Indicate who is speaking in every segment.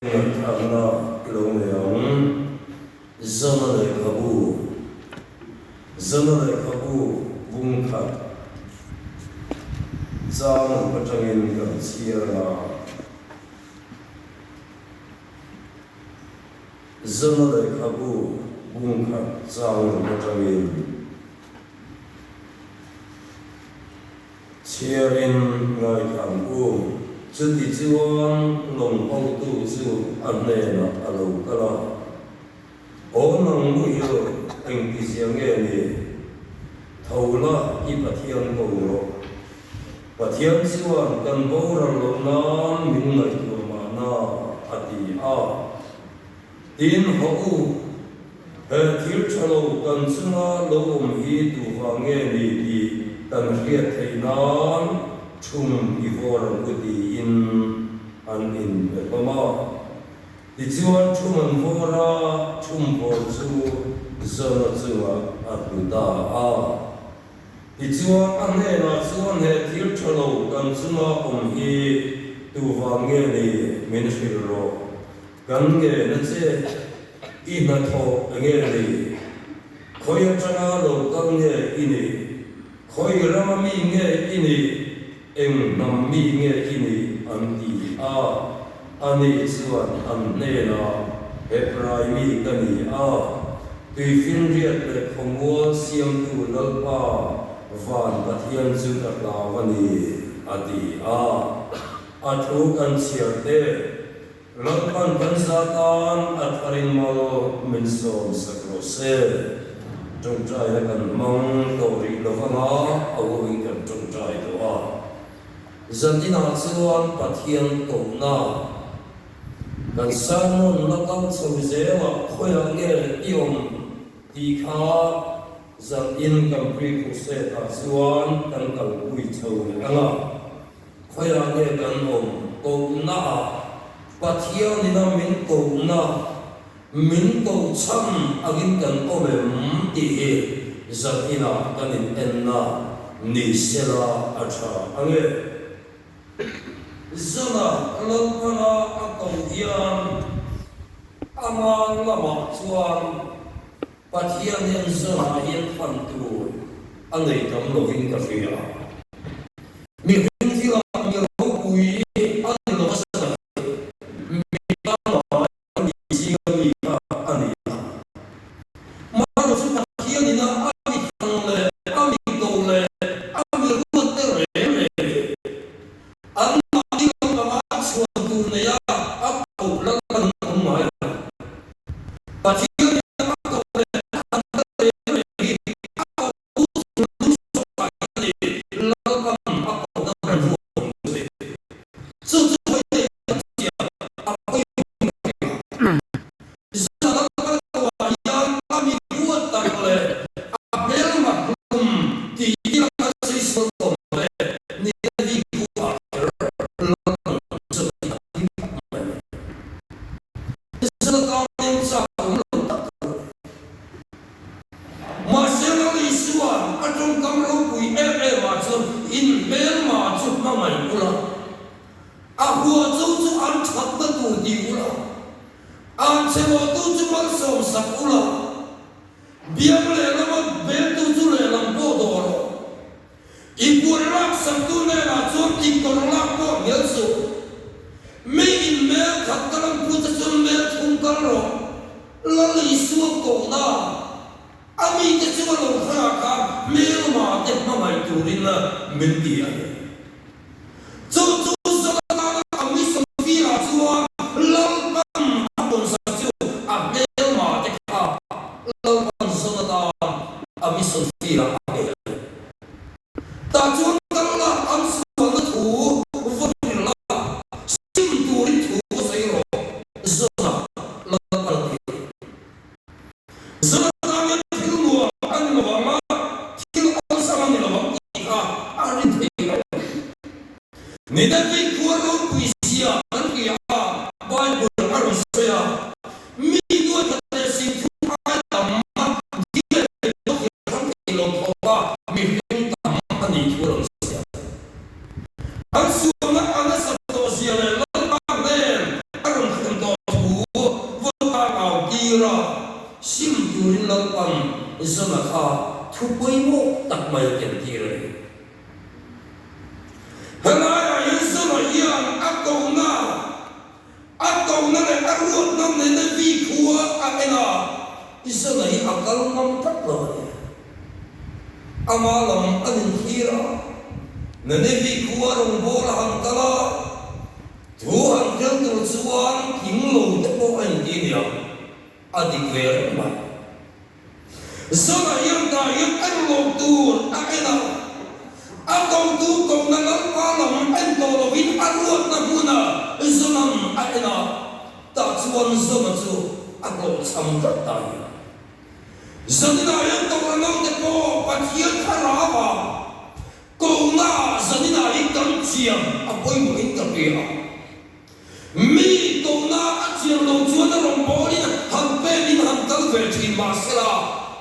Speaker 1: Ngaihthlakna i lo nei ang. Zana lehkhabu Zana lehkhabu bung khat chang atangin kan chhiar ang a. Zana lehkhabu bung khat chang atangin. Chhiarin ngaithla ang u. Chuti chuan lawng hotu chu a hnenah a lo kal a, Aw nang muhil, engtizia nge ni? Tho la, i Pathian ko rawh. Pathian chuan kan boral loh nan min ngaihtuah mahna, a ti a. Tin, hawh u, He thil tha lo kan chunga lo awm hi tuvang nge ni tih kan hriat theih nan thum i vawr ang u tiin an inpe hlawm a. Tichuan thum an vawr a, thum vawr chu Jona chungah a tlu ta a. Tichuan a hnenah chuan he thil tha lo kan chunga awm hi tuvang nge ni min hrilh rawh. Kan nge na che, i hnathawh enge ni? Khawi atanga lo kal nge i nih? Khawi rama mi nge i nih? Eng hnam mi nge i nih? an ti a. Ani chuan an hnenah, Hebrai mi ka ni a, tuifinriat leh khawmual siamtu Lalpa van Pathian chu ka hlau a ni, a ti a. A thu kan chhiar te. Lalpan kan za tan a tharin mal min sawm sak rawh se. Tawngtaina kan hmang tawh rih lo vanga a uin kan tawngtai tawh a. Zaninah chuan Pathian kohna kan sermon la kal chho zelah khawiah nge i awm tih kha zanin kan pre-crusade ah chuan kan kalpui chho leh ang a. Khawiah nge kan awm kohna ah Pathianin a min kohna, min kohchhan angin kan awm em tih hi zan inah kan in enna ni sela a tha ange. Zana Lalpana a koh hian ama lamah chuan Pathian hian zanah hian hman tur a nei tam lovin ka hria. Mihring thilah mi ropui a ni lo hmasa hi mi pangngai a ni zinga mi kha a ni a. Mahni chu Pathian ina a mi thang leh a mi ko leh a mi ruat te reng reng hi an mahni lampanga chhuan tur neia a koh lal an awm ngai lo. Pathian ina a koh leh a thang te reng reng hi a koh Mahse Lal Isua'n a tawngkam ropui em em ah chuan inhmelma chu hmangaih ula, a hua chu chu an thatna tur ti ula, an chhemawhtu chu malsawm sak ula, biang lehlama beltu chu lehlam pawh dawh rawh. I puan lak saktu hnenah chuan i kawr lak pawh hnial suh. Mi in mel khat ka lam phu che chuan mel thum kal rawh. Lal Isua kohna a mite chu a lo thar ah khan hmelma te hmangaih turin min ti a ni. Chu chu Jonathan-a a mission field ah chuan Lalpan a rawn sak chu a hmelma te kha Lalpan Jonathan a mission field ah a pe a ni. Tah chuan kal la an sualna thu va hrilh la, sim turin thu va sawi rawh, Jonah Lalpan a ti a ni. Jonah tan hian thil nuam a ni lo ang a, thil awlsam a ni lo ang tih kha a rin thei lo. Nineveh khua ropui zia kan hria a, Bible a rawn sawi a, mi nuaithat leh singthum ai tam a ding leh lawk hi a hrang thei lo khawp a, mihring tam a nih thu a rawn sawi a. An sualna a nasat tawh zia leh Lalpa hnen a rawn thlen tawh. tir a, sim turin Lalpan Jona kha thu pawimawh tak mai a ken tir a ni. Helaiah hian Jona hian a kohna, a kohna leh a ruatna Ninevi khua a en a, Jona hi a kal ngam tlat lo a ni. Ama lam an inthlir a, Ninevi khua rawngbâwl a han kal a, Thu han tel tur chuan tling lo te pawh a inti nia, a dik ve reng mai. Zanah hian tah hian en lo tur a en a, a kotu kohna Lalpa lam en tawh lovin a ruatna hmuna Zonan a en a, tah chuan Zona chu a hlawhchham tlat ta hian. Zaninah hian Kohhran naute pawh Pathian thlarau ah Kohna zaninah hi kan chiam a pawimawhin ka hria a. Mi kohna a chiam lo chuan a rawn bawlin han pekin han kal ve thin mahsela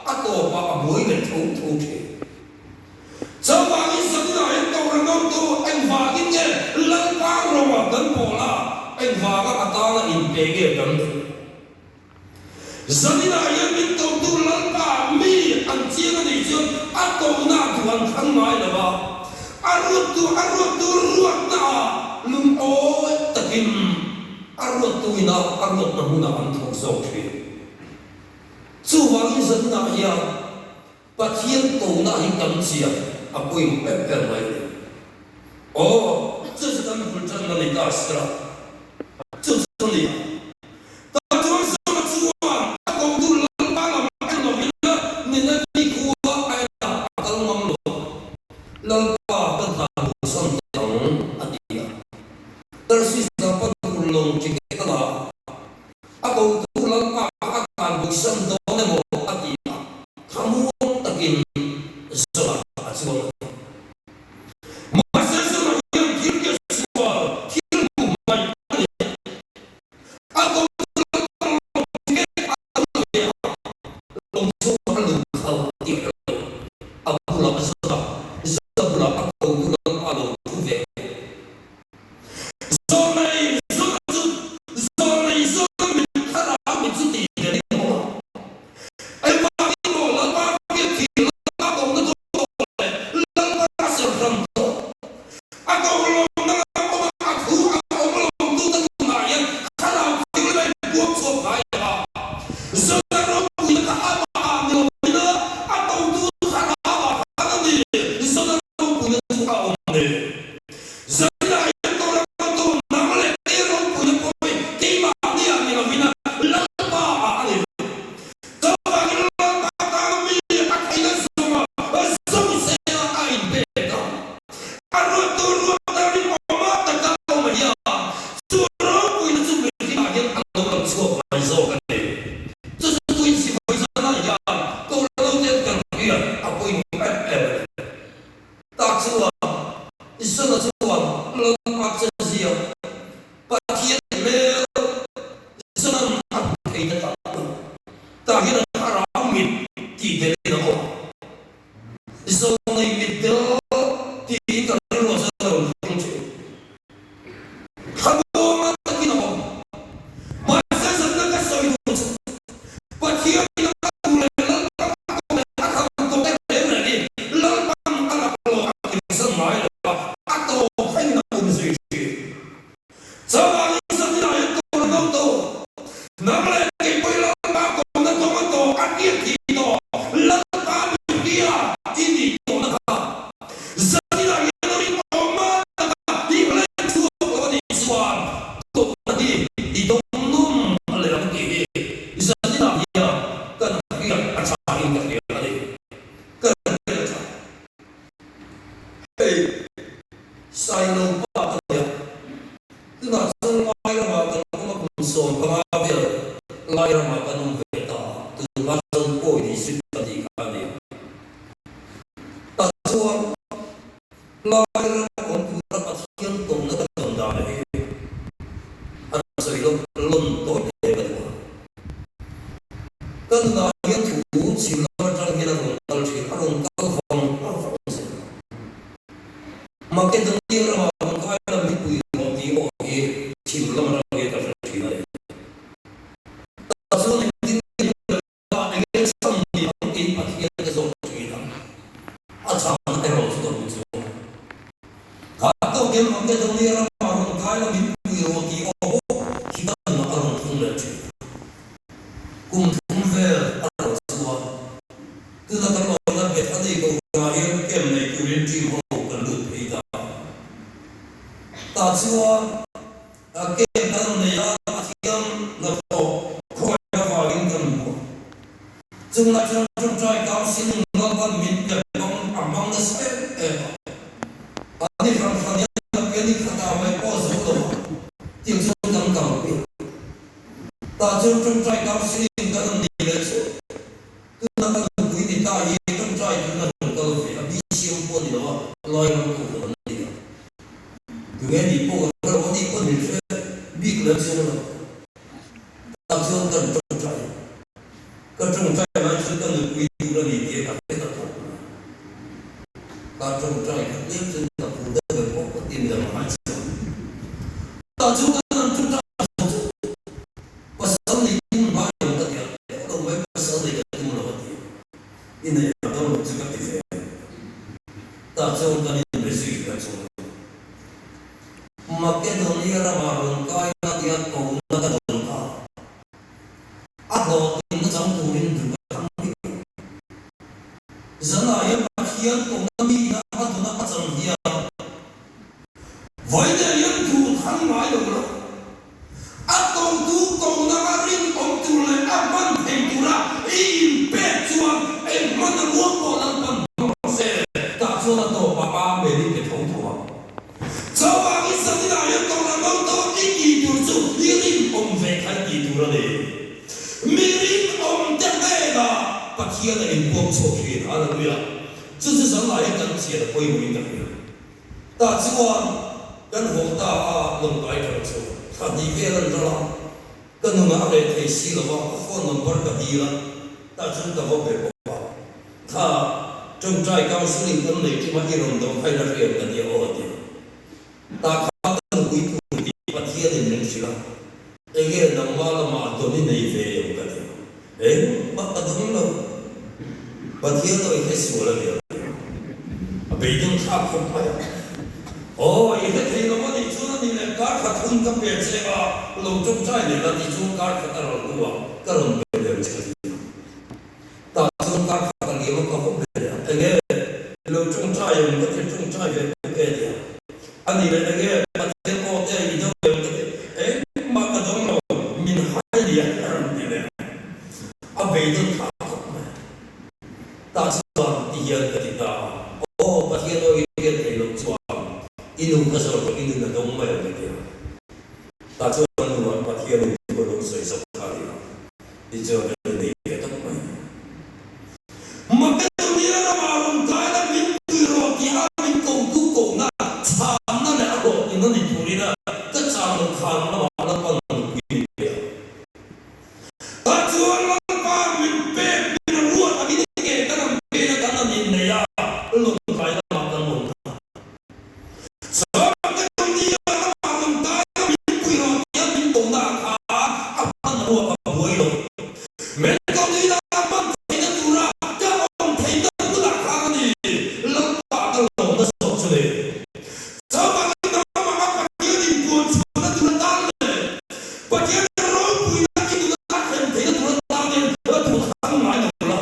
Speaker 1: a tawpah a buai leh tho tho thin. Chuvangin zaninah hian Kohhran hotu engvangin nge Lalpa rawng kan bawl a, engvanga a tana inpe nge kan duh? Zaninah hian min kotu Lalpa mi an chiang a nih chuan a kohna duh an thlang ngai lo a, a ruattu a ruattu ruatna ah lungawi takin a ruattu ina a ruatna hmunah an thawk zawk thin. Chuvangin zaninah hian Pathian kohna hi kan chiang a pawimawh em em mai a ni. Aw, chu chu kan bul tanna ni ta sela, chu chu a ni a. Tah chuan Zona chuan a kotu Lalpa lam en lovin Nineveh khua a en a, a kal ngam lo a. Lalpa kan hlan bosan teh ang, a ti a. Tarsis lam pan tur lawng ticket a la a. A kotu Lalpa kha a tlan bosan dawn emaw a ti a, thlamuang takin Zona a chuang a ni. Mahse Zona hian thil ke sual thil hmuh hmaih a ni a. A kotu Lalpa lawng ticket a la ve a, lawng chhungah a lut khalh tih a hre lo. A bulah Zona, Zona bulah a kotu Lalpa lo thu ve a. Zawnei zawna chu zawnei zawna mit thlarau mit chu tih ve ni awm a. Engvangin maw Lalpa biak thih Lalpa kohna chu tawh leh Lalpa serhram tawh a koh lawmna lam awm a a thu a awm lawmtu te nunah hian thlarau thianghlim a inpuang chhuak ngai lo a. Zawna ropuina kha amah ah ni lovin a kotu thlarau ah khan a ni. Zawna ropuina chu a awm ni. Zanah hian Torah tu nang leh kei ropuina pawh hi keimahni ah ni lovin a Lalpa ah a ni. Chuvangin Lalpa tana mi a theihna zawnga zawng sela a inpek a, a ruattu ruatna rinawma taka awm hian chu ropuina chu mihringah hian a lo lang chhuak mai zawk a ni. Chu chu tuin sipai zanah hian Torah lo ten kan hriat a pawimawh em em a ni. Tah chuan Isua chuan Lalpa che zia Pathian hmel zawn a hmu thei ta tak lo. Tah hian a thlarau mit tih delin a awm a. Zawnei mit del tiin ka rilruah chuan a rawn thleng thin. Thlamuanga takin a awm. Mahse zanna ka sawi duh chu Pathianin a duh leh Lalpa a ko leh a thang tawh te reng reng hi Lalpan a laklawh a kimsan ngai lo a, a tawp thlengin a um zui thin. Chuvangin zaninah hian tur a no tawh. Nang leh kei pawhin Lalpa kohna tawng a tawh a hriat thih tawh Lalpa mihria i nih tawhna kha Zaninah hian a rinawm a taka i hlen chhuak lo a nih chuan kohna hi i dawng nawm a leh ang tih hi zaninah hian kan hriat a tha in ka hria a ni. Kan hriat a tha. Hei Sailo pa ka nia, tunah chuan Lai ramah kan awm a kum 15 vel Lai ramah kan awm ve ta a, tunhma chuan Pawi District kan tih kha a nia. Tah chuan Lai ram awm tura Pathian tawmna ka dawn dan hi an sawi lo lawn tawi hle ka duh a. Ka nunah hian thu chhim lam atang hian a rawn kal thin, a rawn kal vang vang zel a. Makedonia ramah rawn kai lam hi pui rawh tih aw hi chhim lam atang hian ka hre thin a ni. Tah chuan engtin. chuan camp kan nei a, Pathian hnathawh khawngaih avangin kan hmu a. Chunglai chuan ṭawngṭai counselling Lalpan min pe hmang a hmang nasa em em a. A ni hran hran hian a pian ni khatah mai pawh zo lo a, tiang chuan kan kalpui a. Tah chuan ṭawngṭai counselling kan han nei leh chu tuna kan nupui ni ta hi ṭawngṭai turin a rawn kal ve a, BCM pawh a ni lo a, lai ram kohhran an ni a. Tunge nih pawh kan hre lo, a nih pawh min hre bik lem chuang lo. Tah chuan kan ṭawngṭai a. Ka ṭawngṭai lai chuan ka nupui tur a ni tih ka hre ta tawp mai. Ka ṭawngṭai kha tlem chuan ka phur deuh em pawh ka ti midang a ngai chuang. Tah chuan ka han ṭawngṭai zawh chu pasal nei tum ngai lo ka ti a, teuh lo mai pasal nei ka tum lo a ti a, i nei ang dawn lo chu ka ti ve. Tah chuan kan inbe zui hle chuang lo. Makedonia ramah rawn kai la tia kohna ka dawn kha. A hlawhtlinna chang turin duh ka thlang bik lo. Zanah hian Pathian kohna miina a duna a chang hian vawiin hian duh thlang ngai lo la. A kotu kohna a rinawm tur leh a hman thei tura i inpek chuan eng hman a ruang pawh Lalpan hmang rawh se, tah chuan a tawpah Amen i pe tho tho ang. Chuvangin Satina hian Kohhran hotu i tih tur chu i rinawm ve kha i tih tur a ni. Mi rinawmte hnenah Pathian a inpuang chhuak thin. Hallelujah! Chu chu zanlai hian kan chian a pawimawhin ka hria. Tah chuan kan haw ta a, lawngkai tang chu thla hnih vel an ral a, ka nunah a reh thei si lo va, a phone number ka dil a, tah chuan ka va be bawk a. Kha ṭawngṭai counselling kan nei ṭuma i rawn dawng kha i la hriat ka nia aw a ti a. Tah kha ka nupui tur tih Pathianin min hrilh a, enge nangmah lamah dawn i nei ve em ka ti a. Engmah ka dawng lo. Pathian aw i hre sual a ni a ti a. A beidawng thlak khawp mai a. Aw i hre thei lo a nih chuan a ni leh kar khat hun ka pe che a, lo ṭawngṭai leh la ti chuan kar khat a rawn hnu a, ka rawn pe lem che a ti a. Tah chuan kar khat a liam a ka hawp leh a, enge i lo tawngtai em ka ti tawngtai ve bawk e tia. A ni leh enge Pathian aw te i dawng em ka ti, engmah ka dawng lo, min hai nia a rawn ti leh a, a beidawn thlak khawp mai. Tah chuan ti hian ka ti ta a, aw Pathian aw i hriat thei loh chuan i nu ka zawr rawh i nun a dawng mai ang ka ti a. Tah chuan nu ah Pathianin thu a lo sawi zawk kha a ni a. Tichuan ka nei ve tawp mai. Makedonia ramah rawn kai la min pui rawh tih a min kotu kohna chhanna leh a hlawhtlinna ni turin a ka chang lo khan lamah Lalpan nupui min pe a. Tah chuan Lalpa min pek min ruat angin nge kan an pena kan an innei a, lawngtlai lamah kan awm ta. Makedonia ramah rawn kai la min pui rawh tih a min kohna khan a hmanrua ka buai lo. Makedonia hman theihna tura ka awm theihna hmunah khan a ni Lalpa ka lawmna zawk chu ni. Chuvangin ramah a Pathian inpuan chhuahna tur atan leh Pathian ropuina i nuna a thlen theihna tur atan hian a duh thang ngai lo la.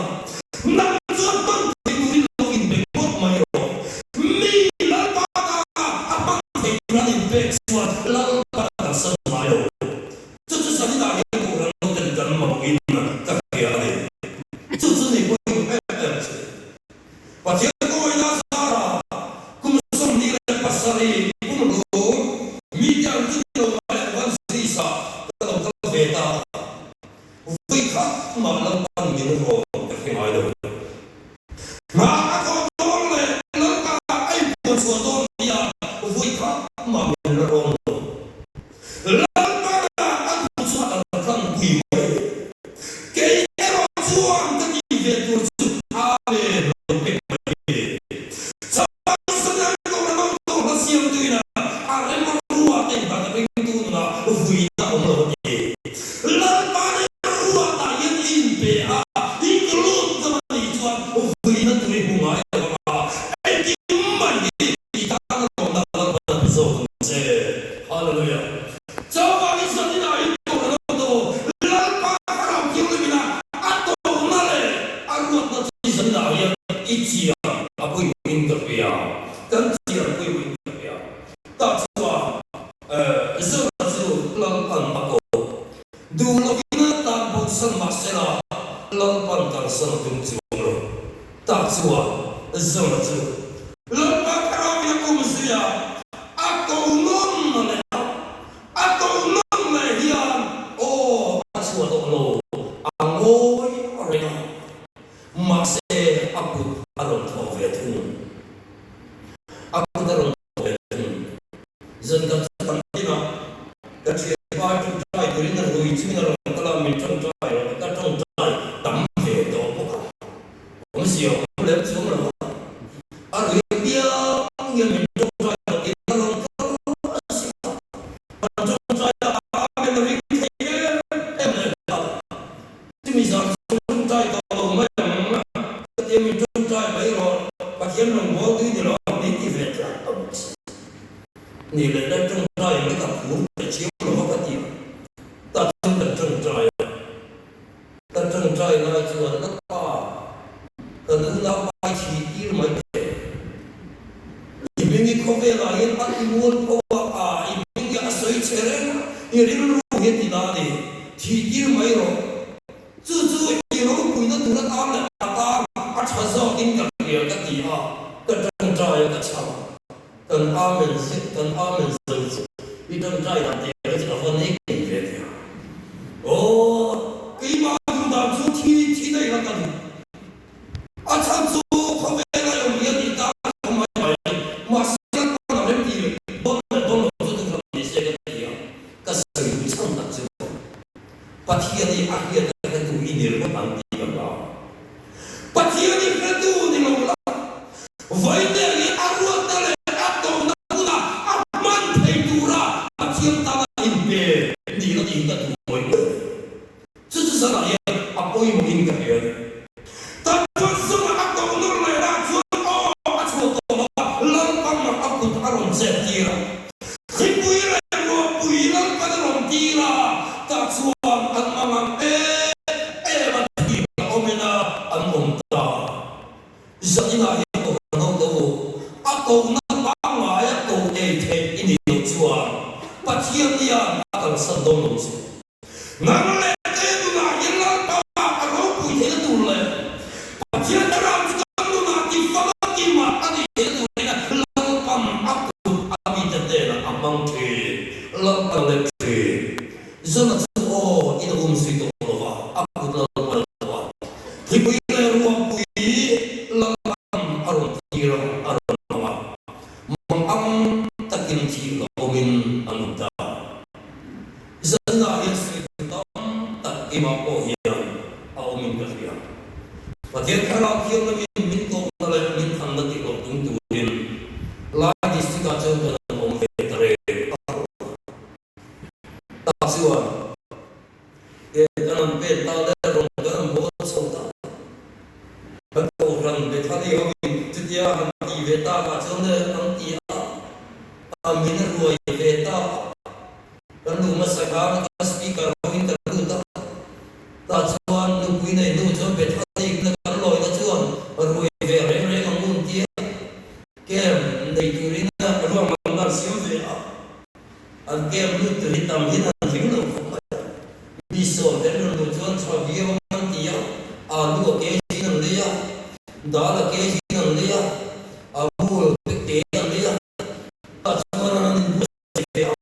Speaker 1: Nang chuan hman thei turin lo inbe ngawt mai rawh. Mi Lalpa tana a hman thei tur an inpek chuan Lalpa kalsan ngai lo. Chu chu zaninah hian Kohhran lo ten kan mamawhin ka hria a ni. Chu chu ni pawimawh em em chu. Pathian kawina zara kum 27 kum hlum mite ang chu ni lo mai Advance ah ka lo kal ve ta a. Vui khat mah Lalpan min rawn ka hre ngai lo. Hna a thawh dawn leh Lalpa a inpuan chhuah dawn nia vui khat mah min la rawn lo. Lalpa a duh chu a kal tlang pui mai. Kei erawh chuan ka tih ve tur chu Amen lo pek mai ni. Chhang Ronaldo hla siamtuina a rem ruat a inhlat ringtu nunah vuina awm lo a ti. Lalpa remruatah hian i inpe a, i lut ngam a nih chuan vuina tur i hmu ngai lo ang a, engkim mai hi i tan a lawmna Lalpa a pe zawk ang che. Hallelujah! Chuvangin Satina hi Ronaldo Lalpa. Duh lovin a tan bosan mah sela, Lalpan kalsan a tum chuang lo. Tah chuan Zona chu Lalpa thlarau in a kum zui a, a ko nawn a leh a, a ko nawn leh hian aw a chhuah tawh lo, a ngawi reng a, mahse a kut a rawn thawh ve thung. A kut a rawn thawh ve thung. Zan kan chu kan din a, ka thianpa ṭawngṭai turin a rui chungin a rawn kal a, min ṭawngṭai rawh ka ṭawngṭai tam ve tawh bawk a, awmzia awm lem chuang lo a, a rui apiang hian min ṭawngṭai rawh tiin a rawn kal a si a, kan ṭawngṭai a, Amen a ring thei em em leh nghal. Chumi zan chu ṭawngṭai tawh lo mai ang, ka tia min ṭawngṭai mai rawh, Pathian rawngbâwl tui ni lo a min ti ve tlat a bawk si. Ni leh la ṭawngṭai ang ka phur ve chiang lo a ka ti a, tah chuan kan ṭawngṭai a, ka ṭawngṭai lai chuan ka pa ka nunau pai thih tir mai thei. I hming i khawvelah hian a ti mual pho a, a i hming hi a sawi che reng a, i rilru hi a ti na a ni, thih tir mai rawh. Chu chu i ropuina tur atan leh a tan a ṭha zawkin ka hria ka ti a, ka ṭawngṭai a ka chhang. Kan Amen ziah, kan Amen zo chu i ṭawngṭai dan teh reng chu a va nei ngei ve thei a. Aw, keimah duh dan chu thi thi daih la ka duh. A chhan chu khawvel a awm hian i tan a awm mai mai, mahse Lalpan a remti dawn leh dawn lo chu thuhran ni se ka ti a, ka sawi duh chhan tak chu Pathian hi a hriat a hretu i ni ringawt ang tih ka hlau. Pathian i hretu ni lo la, vawiin hi a ruatna leh a tawhna hmunah a hman thei tura Pathian tana inpe ni la tiin ka duh ngawih ngawih a ni. Chu chu zanah hian a pawimawhin ka hria a ni. Tan chuan zungah a koh nawr leh lah chuan aw a chhuah tawh lo a, Lalpan a kut a rawn chet tir a. Thlipui leh ruahpui Lalpan a rawn tir a, tah chuan an mangang em em a, thim a awmin a an awm ta. Zaninah hian kohhran ho te u, a kohna pangngai a koh ei theih i nih loh chuan Pathian hian a kalsan dawn lo che. Nang leh te nunah hian Lalpa a ropui theihna tur leh Pathian ram chu kan nunah tifang a kimah a nih theihna turin Lalpan a kut a mite hnenah a hmang thin. Lalpan leh thin. Zona chu aw in a um zui tawh lo va, a kut Lalpan a lo a. Thlipui leh ruahpui Lalpan a rawn tir a, a rawn hmang a. Mang ang takin thih la awmin an awm ta. Zanah hian sawitu tam tak keimah pawh hian a awmin ka hria. Pathian Thlarau Thianghlimin min kohna leh min thanna tih loh tum turin Lai District-ah chuan kan han awm ve ta reng a rawh a. Tah chuan ke kan han pet ta leh rawn kan han bawl chho ta. Kan kohhran Bethany hoin chutia han ti ve takah chuan le an ti a, a min ruai ve ta a. Kan luh hmasa khan ka speaker hoin kan lut a, tah chuan nupui nei hnu chuan Bethany na kan lawina chuan ruai ve reng reng ang un tia camp nei turin ruahmanna an siam ve a, an camp lut tur hi tam hian an hlim lo khawp mai a, mi sawm te an rawn luh chuan tha viau an ti a, alu a ke zin an lei a, dal a ke zin an lei a, a bul te ke an lei a, tah chuan an inbuatsaih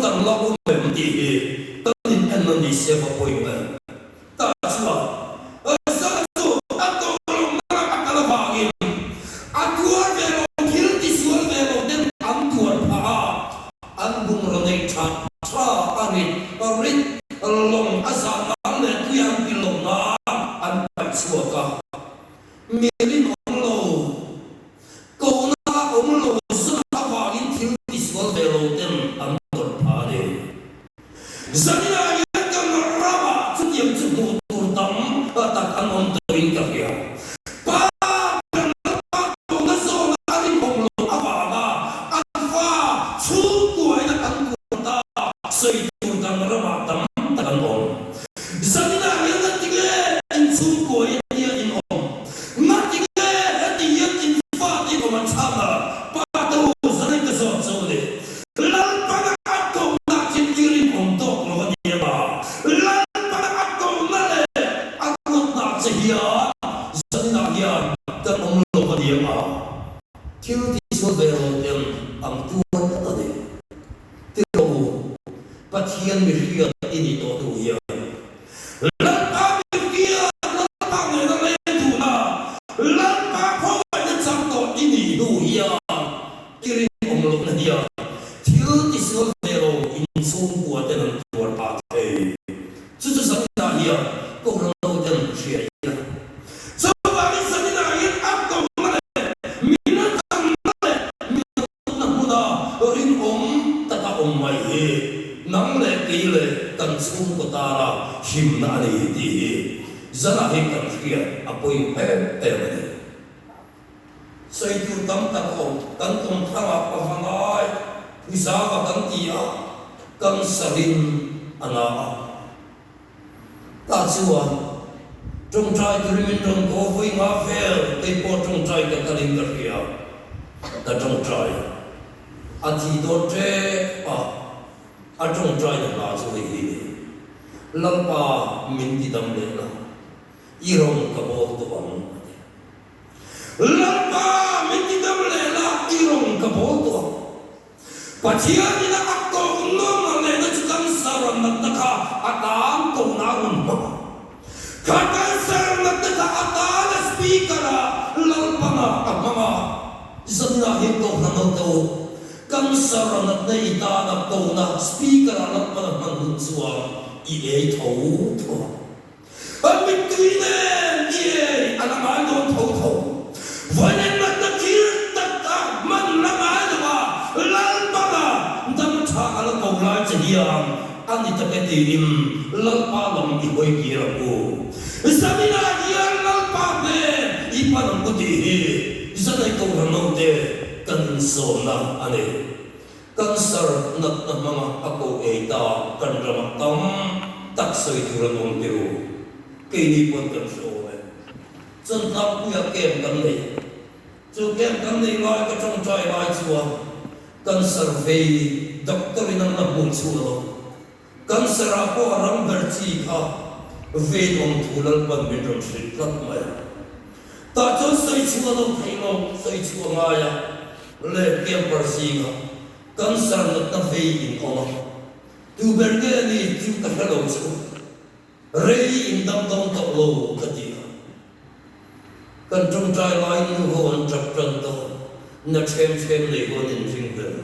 Speaker 1: kan la awm em tih hi kan in en a ni se va pawimawh em? Tah chuan Zan chu a tawh lohna ram a kal avangin a tuar ve lo, thil tisual ve lo ten an tuar phah a, an bungraw neih tha tha a rit rit lawng a zah nan leh tui an ti loh nan an paih chhuak a, mi rinawm lo, kohna a awm lo zan avangin thil tisual ve lo ten an tawrh phah a ni. Zaninah hian kan ramah chutiang chu hmuh tur tam tak an awm tawhin ka hria. Pa ber Lalpa kohna zawna a rinawm loh avanga an fa chhungkuaina kan tuar ta sawi tur kan ramah tam tak an awm. Zaninah hian ngatinge in chhungkuain hian in awm? Ngatinge heti hian in fate in awm an chhang a? Pa te u, zanin ka zawt chu a ni. Lalpana a kohna khi i rinawm tawk lo a ni em a? Lalpana a kohna leh a ruatna che hian zaninah hian kan awm lo a ni em a? Thil tisual ve lo ten an tuar tlat a ni. Ti rawh u, Pathian mihriat i ni tawh hnu hian Lalpa mihriat, Lalpa nena leng duhna, Lalpa khawngaihna chang tawh i nih hnu hian I rinawm lohna hian thil tisual ve lo inchhungkua ten an tuar pah thei. Chu chu Zaninah hian Kohhran ho ten hria ila. Chuvangin Zaninah hian a kohna leh mina tlanna leh mina tutna hmuna rinawm taka awm mai hi nang leh kei leh kan chhungkaw tana himna a ni tih hi Zanah hi kan hriat a pawimawh em em a ni. Sawi tur tam tak a awm. Kan tum thangah a va ngai, Puzava kan ti a, kan sarin a na a. Tah chuan tawngtai turin min rawn ko vawi nga vel, kei pawh tawngtai ka kalin ka hria, ka tawngtai a. A thi dawn tep a, a tawngtaina hla chu hei hi ni, Lalpa min ti dam leh la, i rawn ka bawl tawh ang, a ti. Lalpa, min ti dam leh la, i rawn ka bawl tawh ang. Pathianin a koh nawm a lehna chu cancer natna kha a tan kohna a rawn hmang a. Kha cancer natna kha a tan a speaker ah Lalpana a hmang a. Zaninah hian kohhran ho te u, cancer natna i tan a kohna speaker ah Lalpana hman hun chuan i ei tho tho ang. A mittui nen i ei a la ngai dawn tho tho. Vawiin natna thil tak tak hman la ngai lo a, Lalpana dam tha a la ko lai che hian a ni tak e tiin Lalpa lam i hawi kir ang u. Zaninah hian Lalpa hnen i pan ang u tih hi Zanai Kohhran naute kan insawmna a ni. Cancer natna hmanga a ko ei ta kan ramah tam tak sawi tur an awm teh u. Keini pawn kan hre awm e. Chawntangpuia camp kan nei. Chu camp kan nei lai ka tawngtai lai chuan cancer vei doctor in an la hmuh chhuah lo. Cancer ah pawh a ram ber chi kha vein awm thu Lalpan min rawn hrilh tlat mai a. Tah chuan sawi chhuah lo theih lo, sawi chhuah ngai a leh camper zingah cancer natna vei in awm a. Tu ber nge ni chu ka hre lo chu. Rei in dam dawn tawh lo ka ti a. Kan tawngtai laiin nu ho an tap tan tawh, na ṭhem ṭhem nei ho an inring vel.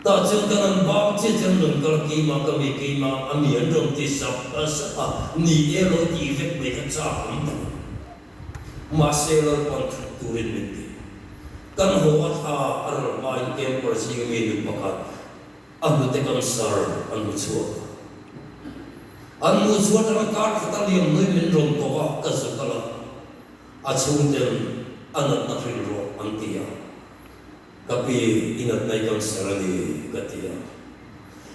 Speaker 1: Tah chuan kan an bang chiah chuan rawn kal keimah ka mi keimah a mi an rawn ti sap sap a, ni e lo tih vek mai kha chak awm tak a ni. Mahse Lalpan thut turin min ti. Kan haw a thla a ral hmain camper zinga mi nu pakhat A hnute cancer an hmu chhuak a. An hmuh chhuah atanga kar khat a liam hlui min rawn ko a, ka zu kal a. A chhungten a natna hrilh rawh an ti a. Ka pi, i natna i cancer a ni, ka ti a.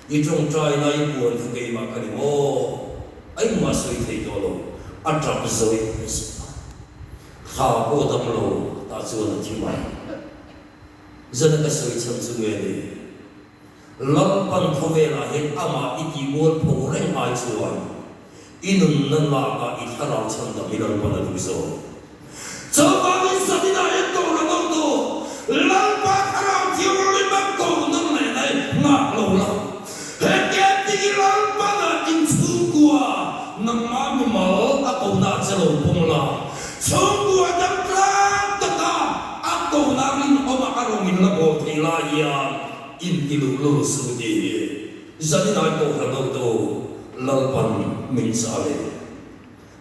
Speaker 1: I tawngtaina i puan kha keimah ka ni maw? A engmah sawi thei tawh lo, a tap zawih zawih a. Thla pawh dam lo, tah chuan a thi mai. Zana ka sawi chhan chu nge ni? Lalpan khawvelah hian amah i tih mual pho reng ai chuan i nunna lakah i thlarau chhandam hi Lalpan a duh zawk. Chuvangin Zaninah hian Kohhran hotu Lalpa thlarau thianghlim a ko nawn leh daih nghak lo la. rawng in la bawl thei lai hian in ti luhlul suh tih hi Zaninai Kohhran hotu Lalpan min chah a ni.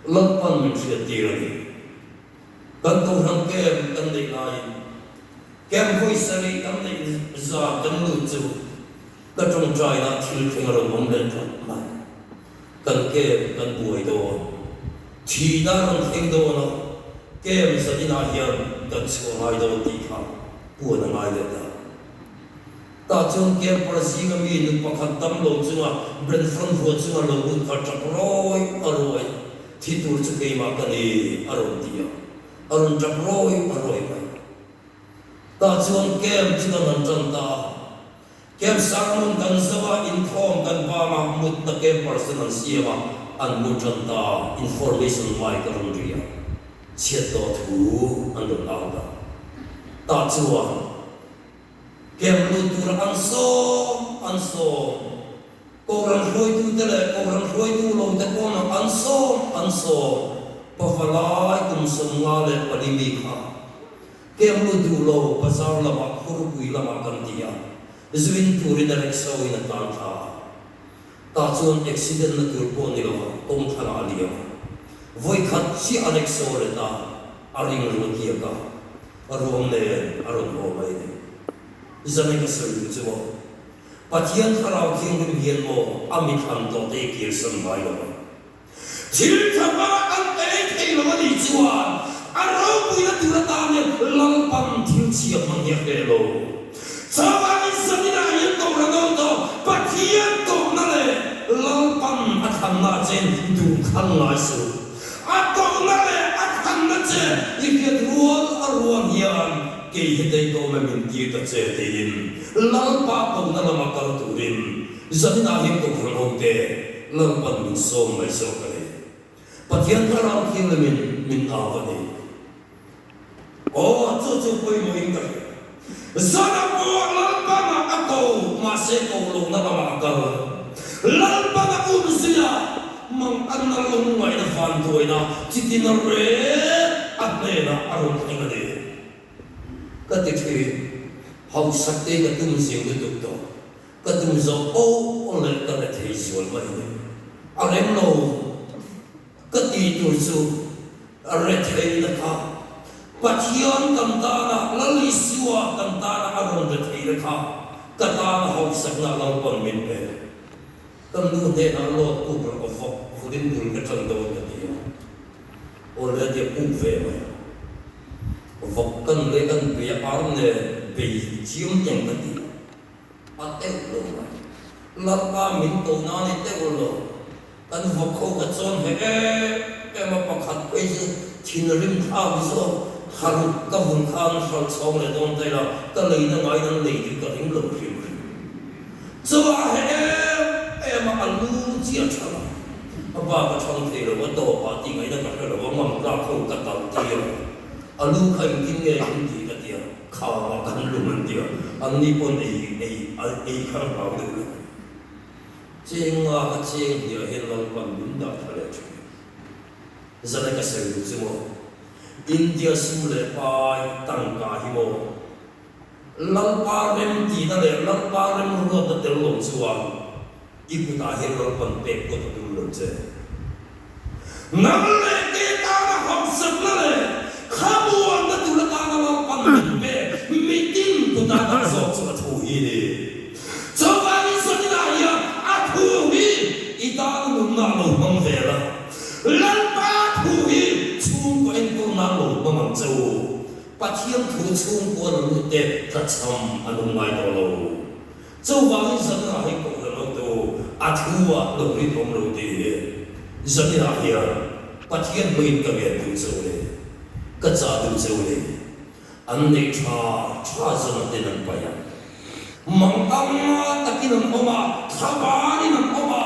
Speaker 1: Lalpan min hriattir a ni. Kan Kohhran camp kan neih laiin camp vawi sarih kan neih zan kan lut chu ka tawngtaina thil thleng a rawn awm leh tlat mai. Kan camp kan buai dawn. Thihna a rawn thleng dawn a, camp zaninah hian kan chhuah ngai dawn tih kha puan a ngai leh ta. Tah chuan camper zinga mi nu pakhat damlo chunga Brentford huan chunga lo lut kha tap rawi a rawi, thi tur chu keimah ka ni a rawn ti a, a rawn tap rawi a rawi mai. Tah chuan camp chu kan han tan ta a, camp sermon kan zo a, inkhawm kan bang a, mutna campers ten an siam a, an mu tan ta a, information mic a rawn ri a, chhiat tawh thu an rawn au ta. Tah chuan. Kem lut tura an sawm an sawm. Kohhran hruaitute leh kohhran hruaitu lote pawn an sawm an sawm. Pavalai kum 54 mi kha kem lut duh lo bazar lamah khurpui lamah kan ti a, zuin turin a rickshaw in a tlan thla a. Tah chuan accident na tur pawh ni lova kawng thlanah a liam a. Vawikhat chiah a rickshaw let a, a ring ru tiak a. A ruang nen a rawn haw mai ni. Zane ka sawi duh chu maw? Pathian Thlarau Thianghlim hian maw a mi thlan tawh te i kirsan ngai lo ang. Thil tha hmanga an ei thei lo a nih chuan a ropuina tur atan hian Lalpan thil chhia hmang hi a hreh lo. Chuvangin zaninah hian Kohhran awm tawh Pathian tawpna leh Lalpan a thlanna chen duh thlan ngai suh. A tawhna leh a thlanna che i hriat rual a ruang hian kei hetei ka awm e min tir ta che tiin Lalpa kohna lama kal turin zaninah hian Kohhran hote Lalpan min sawm mai zawk a ni. Pathian Thlarau Thianghlimin min au a ni. Aw, chu chu pawimawhin ka hria. Zana pawh Lalpana a ko, mahse ko lohna lamah a kal. Lalpana um zui a, manganna lungngaihna vanduaina chitina reng a hnenah a rawn thleng a ni. Ka ti thin, hausak te ka tum zing lutuk tawh. Ka tum zawh aw leh ka rethei zual mai a ni. A rem lo. Ka tih tur chu retheihna kha Pathian kan tana Lal Isua kan tana a rawn retheihna kha ka tana hausakna Lalpan min pe. Ka nu hnenah load puk rawh ka vawk vulin bul ka tan dawn ka ti a, awle a tia puk ve mai a. Vawk kan leh kan bei a ar nen bei chiam teng ka ti a. A teuh lo mai. Lalpa min ko nan i teuh lo. Kan vawk ho ka chawn he em em a, pakhat phei chu thinrim thlak zawk tharuk ka vun khan hralh chhawng leh dawn ta ila ka leina ngaiin an lei tih ka ring lo hrim hrim. Chawah he em em a, a lu chiah tha lo. A bak a thang thei lo, a tawpah tih ngaihna ka hre lo, a ngam tlak ho ka talh tir a, a lu kha engtin nge in tih ka ti a. Khama kan lum an ti a, anni pawn ei ei ei kha an hlau deuh lo. Cheng nga ka cheng hniah hian Lalpan min dah tha leh thin. Zane ka sawi duh chu maw, India sum leh pai tangka hi maw, Lalpa rem tihna leh Lalpa rem ruatna tel lo chuan I kutah hian Lalpan pek pawt a tum lo che. Nang leh ke tana hausakna leh khamuanna tur atana Lalpan min pek mitin kutah dah zawk chu a thu hi ni. Chuvangin zaninah hian a thu hi i tana nunna lo hmang ve la. Lalpa thu hi chhungkaw enkawl nan lo hmang ang che u. Pathian thu chhungkua la lut te tlachham an awm ngai tawh lo. Chuvangin zaninah hei kohhran lo te u, a thu ah lo rinawm lo tih hi zaninah hian Pathian hmangin ka ngen duh che u ni, ka chah duh che u ni. An neih tha tha zana ten an paih a, mang anga takin an awm a, thlabanin an awm a,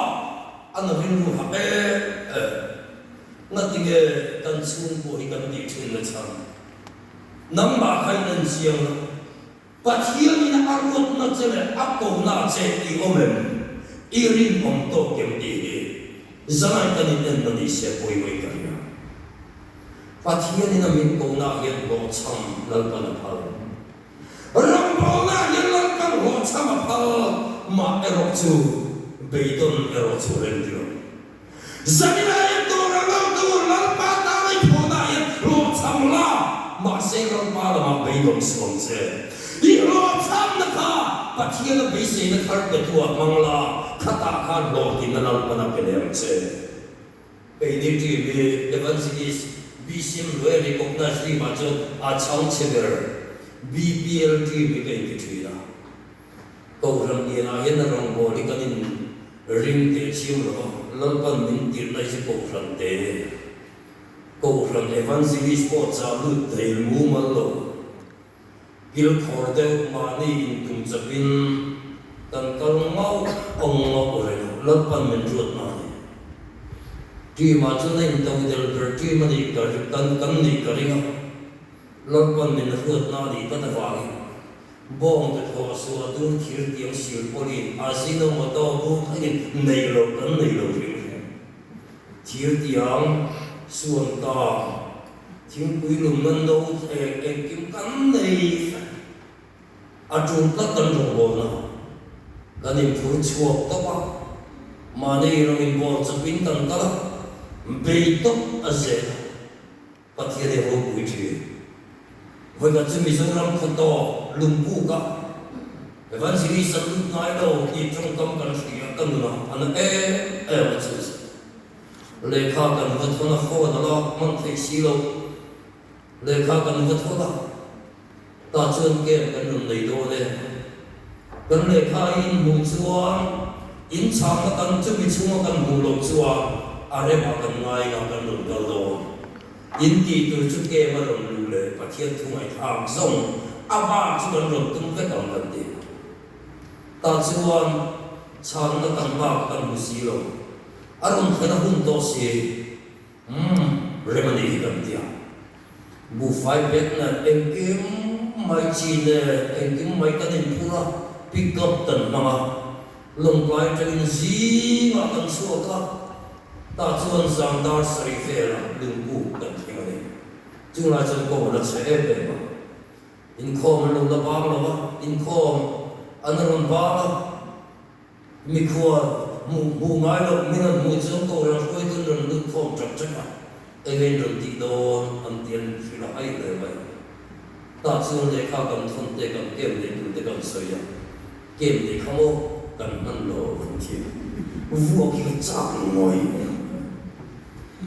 Speaker 1: an rilru ha em em. Ngatinge kan chhungkua hi kan tih thin na chhan? Nangmah kha in en chiang lo. Pathianin a ruatna che leh a kohna che i awm em? I rinawm tawk em tih hi zanai kan in enna ni se pawimawih ka hria. Pathianin a min kohna hian hlawhchham Lalpan a phal. phal, mah erawh chu beidawn erawh chu rem ti lo. Zaninah hian tur a lo tur Lalpa tana i thawhnaah hian hlawhchham la, mahse Lalpa lamah beidawn suh ang che. I hlawhchhamna kha Pathiana beiseina thar petu ah hmang la, khatah khan hlawhtlinna Lalpan a pe leh ang che. Keini team hi Evangelist BCM Hnuaia recognise team ah chuan a chhangchhe ber BPL team hi ka inti thin a. Kohhran lianah hian a rawngbâwl hi kan in ring teh chiam lo va, Lalpan min tirhna hi chu Kohhran te, Kohhran Evangelist pawh chah lut thei mumal lo. Kilkhawr deuh mahni intum chapin kan kal ngauh ang ngauh reng a, Lalpan min ruat na a ni. Team-ah chuan a into del ber team a nih ka kan kan nih ka ring a, Lalpan min ruat na a nih tlat avangin bawng te thawh suah dur thir tiang sil pawlin Ajinomoto bur thlengin neih loh kan nei lo hrim hrim. Thir tiang suan ta. Thingpui lumna no thleng engkim kan nei vek. A tul tlat kan rawngbawlna kan inphur chhuak tawp a, mahni rawng inbawl chawpin kan kal a, bei tawp a zel a, Pathian i ropui thin. Vawikhat chu Mizoram khaw tawp lungpuk a Evangelist an lut ngai lo tih tawngkam kan hria ka nunah a na em em a chu. Lehkha kan va thawn a phone a lak hman theih si lo. Lehkha kan va thawn a, tah chuan camp kan rawn nei dawn e. Kan lehkha hi in hmuh chuan in chhangna kan chumi chhunga kan hmuh loh chuan a remah kan ngai nga kan rawn kal dawn. In tih tur chu camp a rawn luh leh Pathian thu ngaihthlak zawng a bak chu kan rawn tum vek ang kan ti. Tah chuan chhangna kan nghak kan hmu si lo. A rawn thlen a hun tawh si. Umm, rem a nih hi kan ti a. Buhfai pek nen engkim mai chi nen engkim mai kan inphur a, pick up kan hmang a. Lawngtlai atangin zingah kan chhuak a, tah chuan zan dar sarih velah lungkuk kan thleng a ni. Chunglai chuan kawng a la chhe em em a. Inkhawm an lo la bang lo a, inkhawm an rawn bang a. Mikhual hmuh hmuh ngai loh min rawn hmuh chuan Kohhran hruaitun rawn lut khawm ṭak ṭak a, eng in rawn tih dawn an ti an hrilh a hai hle mai. Tah chuan lehkha kan thawn te kan kem nei tur te kan sawi a, kem nei kha maw kan hman lo kan ti a, vuak hi ka chak ngawih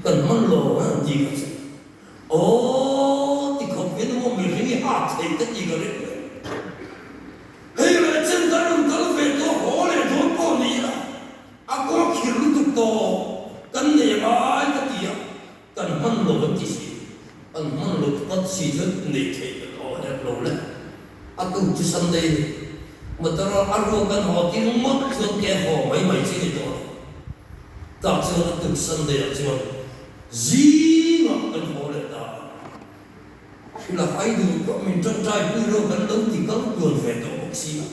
Speaker 1: kan hman lo an ti kha chu. Aw ti khawp hian maw mihring i hat thei ka ti ka ring lo. Hei leh chen kan rawn kal ve tawh haw leh dawn pawh ni ila a kawng khir lutuk tawh kan nei ngai ka ti a, kan hman lo an ti si. An hman lo tlat si chu neih theih ka tawh hek lo le. A tuk chu Sunday ni motor a ruak kan haw tir ngawt chuan ke haw mai mai chi ni tawh lo. Tah chuan a tuk Sunday ah chuan Zingah kan haw leh ta a, Hrilh a hai duh pawh min tawngtai pui lo kan lo ti kal tluan ve tawh bawk si a,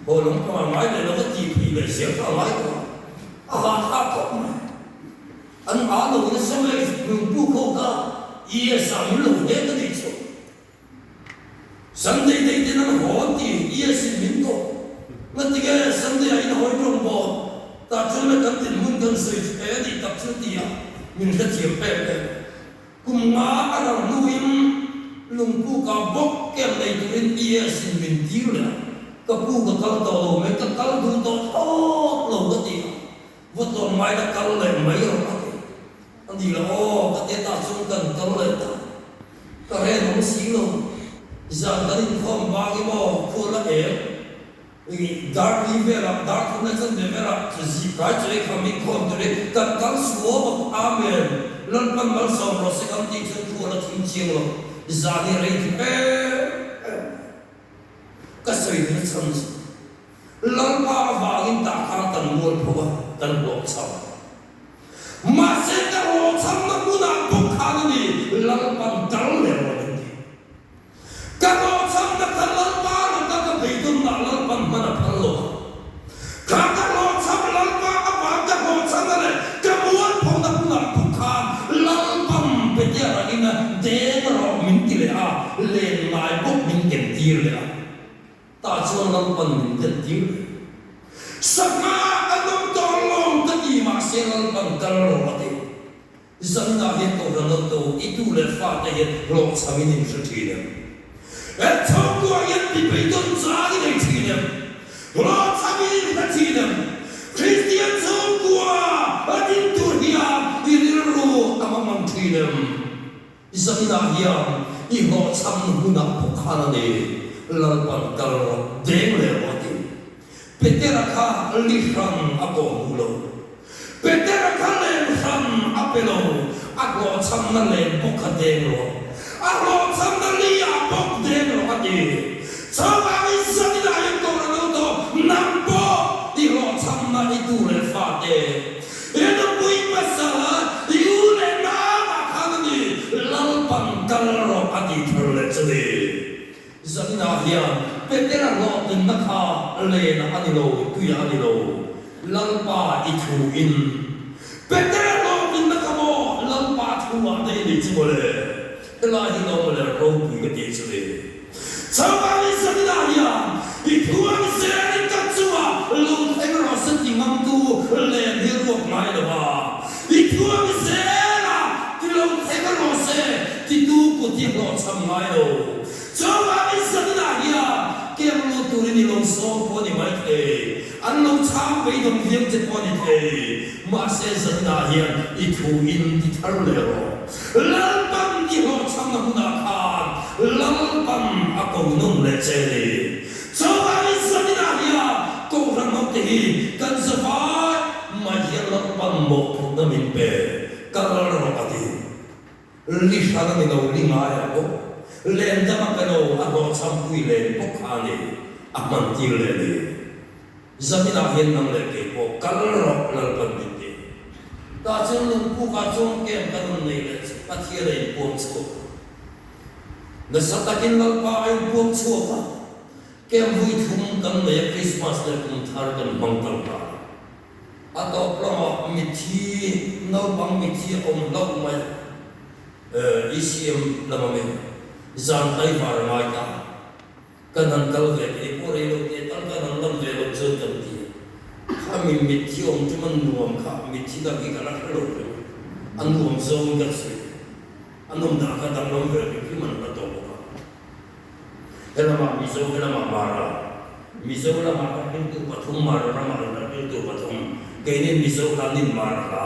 Speaker 1: haw lam pang a ngai leh lo va tih pui leh zel kha a ngai tawh a, a hahthlak khawp mai. An ha lo nasa mai lungpu kho kha ES ah min lo hnek a nih chu. Sunday day ten an haw an ti, yes in min tawh. Ngatinge Sunday ah in hawi tawng maw? Tah chuan le kan dinhmun kan sawi chu he a nih tak chu ti a min hrethiam em em. Kum nga a ral hnuin lungpuk ah bawk kem nei turin yes in min tir leh a, ka pu ka kal tawh lo mai, ka kal duh tawh thlawt lo ka ti a, va tlawm ngai la kal leh mai rawh ka ti. A ni lo aw, ka te tah chuan kan kal leh ta. Ka ren awm si lo. Zan kan inkhawm vang i maw khual a eng i dar li velah dar thum leh chanve velah zip kai chu ei kham inkhawm turin kan kal suau a Amen Lalpan malsawm rawh se kan tih chuan khual a thim chiang lo zan hi rei duh em em mai. Ka sawi duh na chhan chu Lalpa avangin tah khan kan mualpho a kan hlawhchham. Mahse ka rawchhamna hmunah bawk khan a ni Lalpan kal leh rawh min ti. Ka rawchhamna kha Lalpa laka ka beidawnna Lalpan hman a phal lo a. Kha ka rawchham Lalpa avang ka rawchhamna leh ka mualphona hmunah bawk khan Lalpan Petea rangin deng rawh min ti leh a, len ngai bawk min ken tir leh a. Tah chuan Lalpan min ken tir leh. Sangha an awm tawh lo ka ti mahse Lalpan kal rawh a ti. Zanah hian Kohhran Auto i tu leh fate hian hlawhchham in in hre thin em? He chhungkua hian ti beidawn chang i nei thin em? Hlawhchham in in hre thin em? Kristian chhungkua a din tur hian i rilru a hmang thin em? Zanah hian i hlawhchham hunah pawh khan a ni, Lalpan kal rawh, deng leh rawh a ti. Petera kha li hran a kawh hmuh lo. Petera kha len hran a pe lo, a hlawhchhamna len bawk kha deng rawh. A hlawhchhamna li ah bawk deng rawh a ti. Chuvangin zaninah hian Kohhran lo tawh, nang pawh i hlawhchhamna i tu leh fate, i nupui pasal, i u leh nangah khan a ni, Lalpan kal rawh a tih thar leh chu ni. Zaninah hian Petera hlawhtlinna kha lenah a ni lo, tuiah a ni lo, Lalpa i thu in. Petera hlawhtlinna kha maw Lalpa thu ah te i ni chu mawle? Helai hi lo mawle ropui ka tih chu ni. Chuvangin zaninah hian i thu ang zelin ka chungah lo thleng rawh se ti ngamtu len hi ruak ngai lo va, i thu ang zela ti lo thleng rawh se titu kut hi hlawhchham ngai lo. Chuvangin zaninah hian keng lut turin i lo sawm pawh a ni mai thei, an lo chhang beidawng viau che pawh a ni thei, mahse zaninah hian i thu in ti thar leh rawh. Lalpan i hlawhchhamna hmunah khan Lalpan a ko nawn leh che a ni. Chuvangin zaninah hian Kohhran hote hi kan zavai mai hian Lalpan mawhphurhna min pe kal rawh a ti. Li hran a ni lo, li ngaiah bawk, len dang a pe lo, a hlawhchhampui len bawk kha a ni, a hman tir leh a ni. Zaninah hian nang leh kei pawh kal rawh Lalpan min ti. Tah chuan lungpukah chuan camp kan rawn nei leh chu Pathian a inpuang chhuak a. Nasa takin Lalpa a inpuang chhuak a, camp vui thum kan nei a Krismas leh kum thar kan hmang tal nghal a. A tawp lamah mitthi, naupang mitthi a awm hlauh mai a, ECM lama mi zan tlaivar a ngai ta. Kan han kal ve kei pawh rei lo teh tal kan han lam ve loh chuan kan ti a. Kha mi mitthi awm tum a nuam kha mitthi dang hi ka la hre lo reng a, a nuam zawngin kan sawi thei. A nawm dan kha danglam ve hrim hrim an la tawh bawk a. Helamah Mizo, helamah Mara. Mizo lamah ka hriltu pathum, Mara ramah an la hriltu pathum. Keini Mizo hla nin Mara hla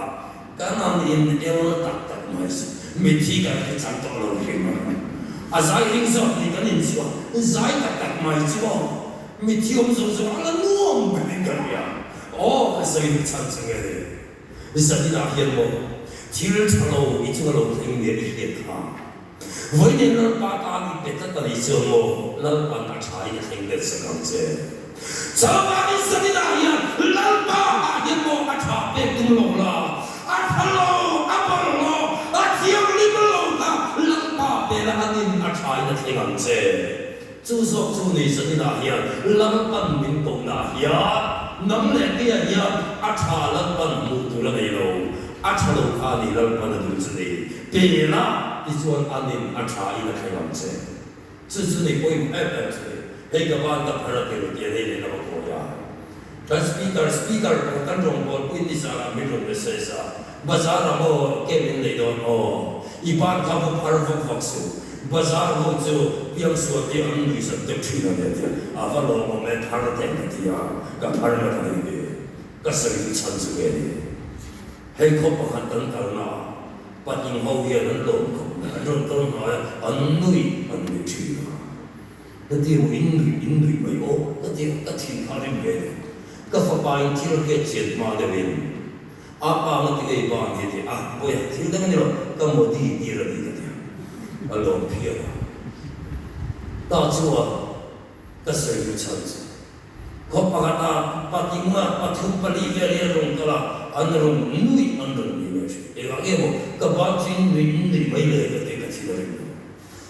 Speaker 1: Kan ang in el tak tak mai si. Mitthi kan hre chang tawh lo hrim a. A zai hring zawk ni kan inchhuah zai tak tak mai chu aw. Mitthi awm zawng zawng a la nuam ber in ka hria. Aw ka sawi duh chhan chu nge ni. Zaninah hian maw thil tha lo i chunga lo thleng nia i hriat kha. Vawiin Lalpa tan i pe tlat a nih chuan maw Lalpan a tha in a thleng let sak ang che. Chuvangin zaninah hian Lalpa ah hian maw a tha pek tum lo la, a tha lo, a bawlh lo, a thianghlim lo kha Lalpa pela anin a tha in a thleng ang che. Chu zawk chu ni zaninah hian Lalpan min kohna hian nang leh keia hian a tha Lalpan hmuh tur a nei lo, a tha lo kha a ni Lalpan a duh chu ni. Pela tichuan anin a tha in a thleng ang che. Chu chu ni pawimawh em em chu ni. Hei ka van ka phar a ti ru tian hei lehlam a kawi a. Kan speaker, speaker pakhat kan rawngbawlpuiin nizanah min rawn message a, Bazar ah maw camp in nei dawn aw? I ban kha va phar vak vak suh. Bazar ho chu piangsual te an nui zat deuh thin a nia tia a va lawmawm e phar teh ka ti a, ka phar ngat a ni ve. Ka sawi duh chhan chu nge ni? Hei khaw pakhat kan kalna ah patling ho hian an lawm khawp mai, an rawn kal hnai a, an nui an nui thin a. Ka ti maw in nuih in nuih mai aw ka ti a, ka thin kha rim ve deuh. Ka fapa in thil hriat chian hma deuh in a pa nga ti ngei ban hi a ti a, pawi a, thil dang a ni lo, ka Modi tir a ni ka ti a, a lawm phian a. Ta chuan ka sawi duh chhan chu khaw pakhat ah patling ah pathum pali vel hi an rawn kal a, an rawn nuih an rawn nui mai thin. Engah nge maw ka ban chu in nuih in nuih mai le ka ti a, ka thin a rim lo.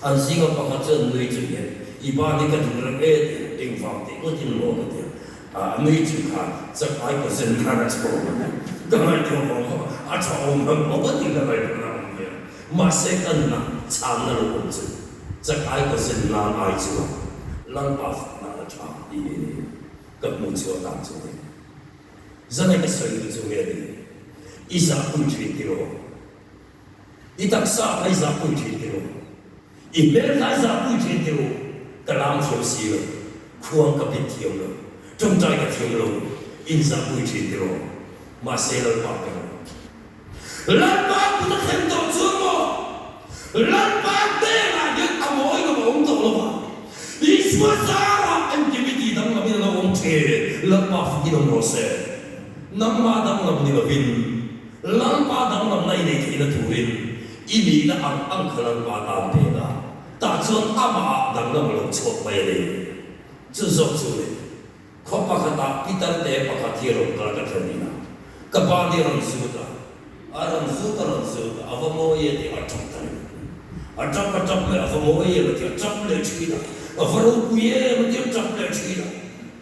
Speaker 1: An zinga pakhat chuan nui chung hian, I ban hi ka duh reng e ti a, engvang tih ngawtin maw ka ti a, a nui chung khan chak ai ka zen khan a chho awm a ni. Ka ngaihtuah vang vang a, a tha awm ang maw tih ka ngaihtuahna a awm ve a. Mahse ka nuna chhanna lo awm chu chak ai ka zen nan ai chuan Lalpa fakna a tha tih hi ni ka hmuh chhuah dan chu a ni. Zanai ka sawi duh chu nge ni? I zahpui thin tiraw? I taksa kha i zahpui thin tiraw? I hmel kha i zahpui thin tiraw? Ka lam thiam si lo, khuang ka bit thiam lo, tawngtai ka thiam lo, in zahpui thin tiraw? Mahse Lalpa ka rawh. Lalpa kut a thlen tawh chuan maw? Lalpa hnenah hian a mawi lo a awm tawh lo va, Isua zarah engkim i tih danglamin a lo awm thin. Lalpa fakin awm rawh se. Nangmah danglam ni lovin, Lalpa danglamna i neih theihna turin i nihna ang ang kha Lalpa tan pek a, tah chuan amahah danglam a lo chhuak mai a ni. Chu zawk chu ni. Khaw pakhatah Peter te pakhat hi rawn kal ka thlen in a, ka pa nih a rawn zut a, a rawn zut a rawn zut a, a va mawi e tih a tap ta reng a, a tap a tap leh a va mawi em a ti a tap leh thin a, a va ropui em a ti a tap leh thin a,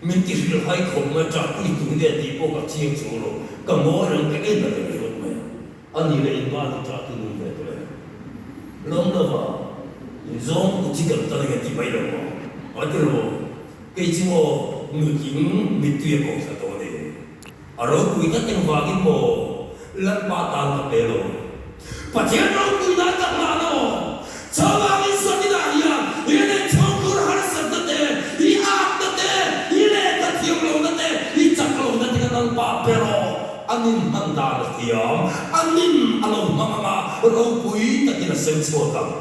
Speaker 1: min ti hrilh hai khawp mai, ṭahpui tu nge tih pawh ka chiang chuang lo, ka mawi reng ka en a reng ringawt mai a, a ni leh in pa hi ṭah tu nung ve tawh em? Lawm lo va, zawng kut hi kan tan eng a ti mai lo maw? A ti lo. Kei chu maw nutling mittui a ko thla tawh a ni. A ropui tak engvangin maw Lalpa tan ka pe lo. Pathian ropui nan ka hlan aw. Chuvangin Satinah hian i nen chhungkhur harsatna te, i atna te, i lehkha thiam lohna te, i chak lohna te kha Lalpa pe rawh. A nin hman dan a thiam, a nin a lo hmang anga ropui takin a sem chhuak ang.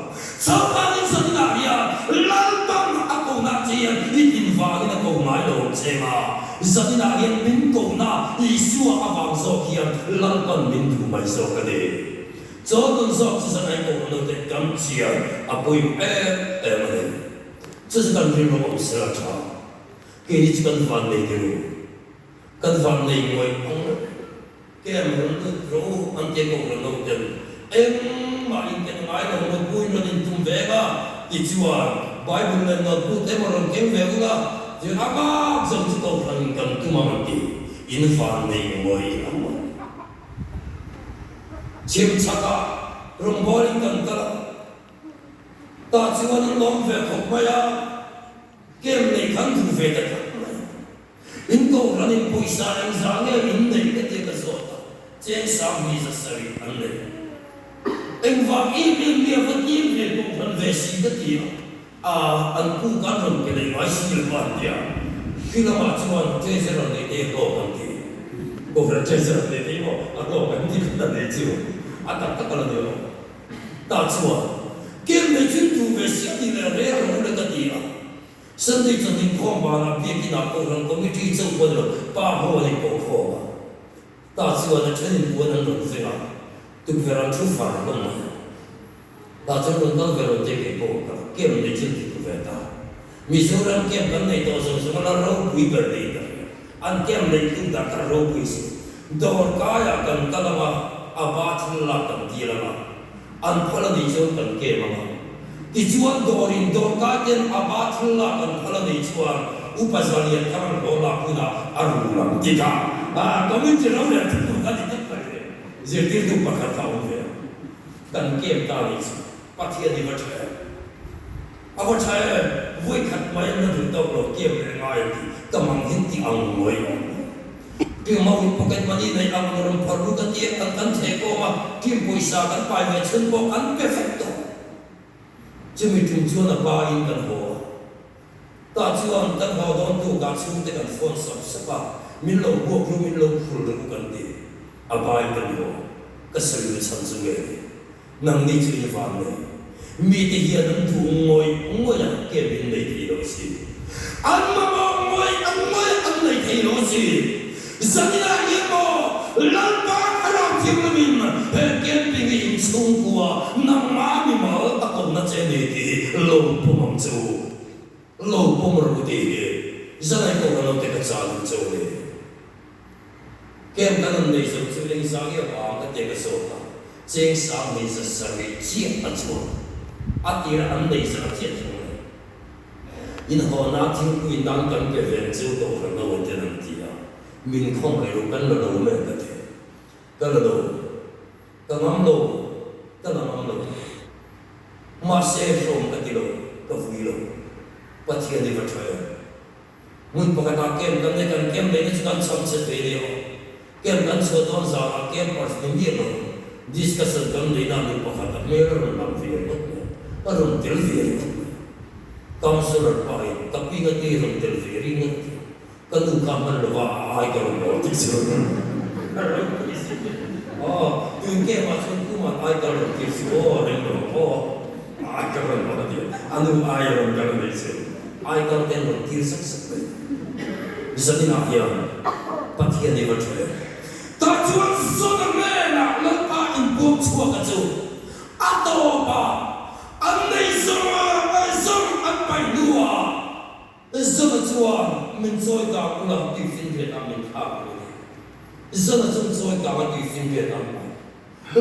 Speaker 1: Chuvangin Satinah hian Lalpan a kohna che hian i tlin vangin a ko ngai lo ang che nga. Zaninah hian min kohna Isua avang zawk hian Lalpan min duh mai zawk a ni. Chaw nun zawk chu zanai kohna note kan chian a pawimawh em em a ni. Chu chu kan rilru awm sela tha. Keini chu kan vannei deuh. Kan vannei ngawih ang reuh. Kem rawn lut rawh u an ti a kohhran ho ten engmah in ken ngai lo mutpui rawn in tum vek a tichuan Bible leh notebook te emaw rawn keng ve ula zir a bak zawng chu kohhran kan tum ang an ti in van nei ngawih ang mai. Chhim chhakah rawngbawlin kan kal a tah chuan an lawm ve khawp mai a kem neih khan duh ve ta tlat mai. In kohhran in pawisa engzah nge in neih ka tia ka zawt a, cheng 7700 an nei. Engvang em em nge va tlem ve kohhran ve si ka ti a, a an pu kan rawn pe leh ngai si lo an ti a, khi lamah chuan treasurer nei te hlawk an ti. Kohhran treasurer nei te hi maw a hlawk an ti khat a nei chu a tak tak a la ni lo. Tah chuan kem nei chu duh ve si a ni leh rel rawh u le ka ti a. Sunday chuan inkhawm banah Biakin ah Kohhran Committee chauh pawh ni lo, pa ho an inkohkhawm a. Tah chuan a thenin puan an rawn veng a, tukverh an thu far hlawm mai a. Tah chuan rawn kal ve lo te kei pawh ka camp nei chu ti ve ta. Mizoram camp kan nei tawh zawng zawng a la ropui ber nei ta hle. An camp neih tluk dah kha ropui si. Dawr kaiah kan kal ang a, a ba thil lak kan dil ang a. An phal a nih chuan kan kem ang a. Tichuan dawrin dawrkai ten a ba thil lak an phal a nih chuan Upa Zalian thar an hlawh lak hunah a rul ang ti kha committee rorel thu tur kha ni tak mai ve. Zirtirtu pakhat kha a awm ve a, kan kem ta nih chu Pathian i va tha em? A va tha em? Vawi khat mai an la duh tawk lo kem leh ngai an ti, ka mang hin ti ang ngawih ang mai. Team ho in pocket money neih ang rawn phawrh ru ka ti a, kan kan theh kawm a, team pawisa kan pai ve chhun pawh kan pe vek tawh. Chumi tum chuan a pa in kan haw a, tah chuan kan haw dawn tukah chhungte kan phone sap sap a, min lo buak ru min lo phul ru kan ti, a pa in kan haw, ka sawi ru chhan chu nge ni? Nangni chu i van nei. Mite hian an duh ngawih ngawih a, kem in nei thei lo a si. An mamawh ngawih ngawih an nei thei lo a si. Zaninah hian maw Lalpa Thlarau Thianghlimin he camping hi in chhungkua nangmah mimal a kohna che ni tih hi lo pawm ang che u. Lo pawm rawh u tih hi zanai kohhran ho te ka chah duh che u ni. Camp kan an nei zo chu engzah nge vang ka tia ka zawt a, cheng 5700 chiah a chhuak. A tira an nei zah chiah thung a ni. Inhawhna thingpui nan kan pe veng chu Kohhran ho ten an ti a, min khawngaih ru kan la lo mai ka ti. Ka la lo. Ka ngam lo. Ka la ngam lo. Mahse hlawm ka ti lo, ka vui lo. Pathian i va tha em? Hmun pakhatah camp kan nei, kan camp neihna chu kan cham che thei nia aw. Camp kan chhuah dawn zanah campers ni miah lo discussion kan neihna nu pakhat a hmel a rawn lang ve ringawt mai, a rawn tel ve ringawt mai. Councillor pa in ka pi nga ti rawn tel ve ringawt a ti. Ka nu kha hman lova a ai ka rawn bawl tih chu a rawn ti si. Aw, tun camp ah chuan tuman ai ka rawn tir chu aw reng lo ang aw, a ai ka rawn bawl a ti a, a nu ai a rawn kal a nei chu. Ai kal te an rawn tir sak sak mai. Zaninah hian Pathian i va tha em? Tah chuan Zona hnenah Lalpa inpuang chhuaka chu a tawpah an nei zawng a, zawng an paih hnuah Zona chuan min chawi kang ula tuifinriat ah min thlak ru a ni. Zona chu chawi kang a tuifinriat ah an paih.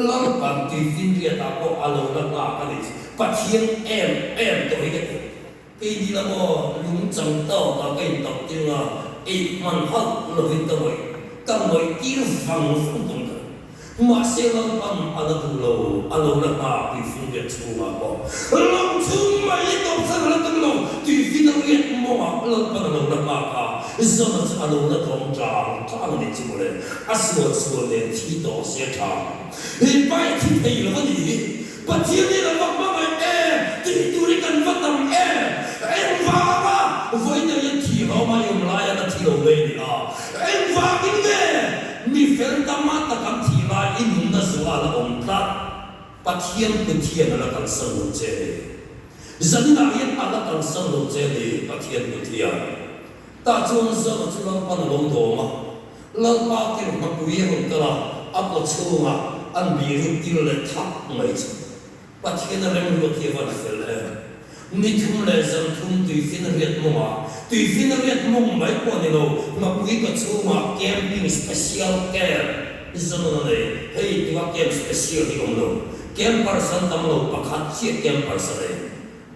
Speaker 1: Lalpan tuifinriat ah pawh a lo la nghak a ni chu Pathian em em tawh hi ka ti. Keini la maw lung chang tawk ah ka intauh tir nga, eih hman hauh lovin ka ngawih ka ngawih tir vang vang dawn ka ring. Mahse Lalpan a la duh lo, a lo la nghak tuifinriat chhungah pawh lawng chhung mai i tawpsan a la tum lo, tuifinriat mawngah Lalpan a lo la nghak a, Zona chu a lo la dawng ṭang ṭang a nih chu mawle, a sual sual nen thi tawh se ṭha. He pa hi thi thei lo a nih hi. Pathian hi kan va hmangaih em? Tih tur hi kan va tam em? Engvanga vawiin hian thi hlawm a i awm laia la thi lo mai ni a? Engvangin nge mi fel tam a tak an thih lai i nunna zuah a la awm tlat? Pathian kut hian a la kalsan lo che ni. Zaninah hian a la kalsan lo che ni Pathian kut hian. Tah chuan Zona chu Lalpan a lo dawm a, Lalpa tir hmapui a rawn kal a, a kaw chhungah an bihruk tir leh thak mai chu. Pathian a remruat hi a van fel em? Ni thum leh zan thum tuifinriat mawngah, tuifinriat mawng mai pawh ni lo, hmapui kaw chhungah camping special camp Zonon a nei. Hei tua camp special hi awm lo. Campers an tam lo, pakhat chiah campers a nei.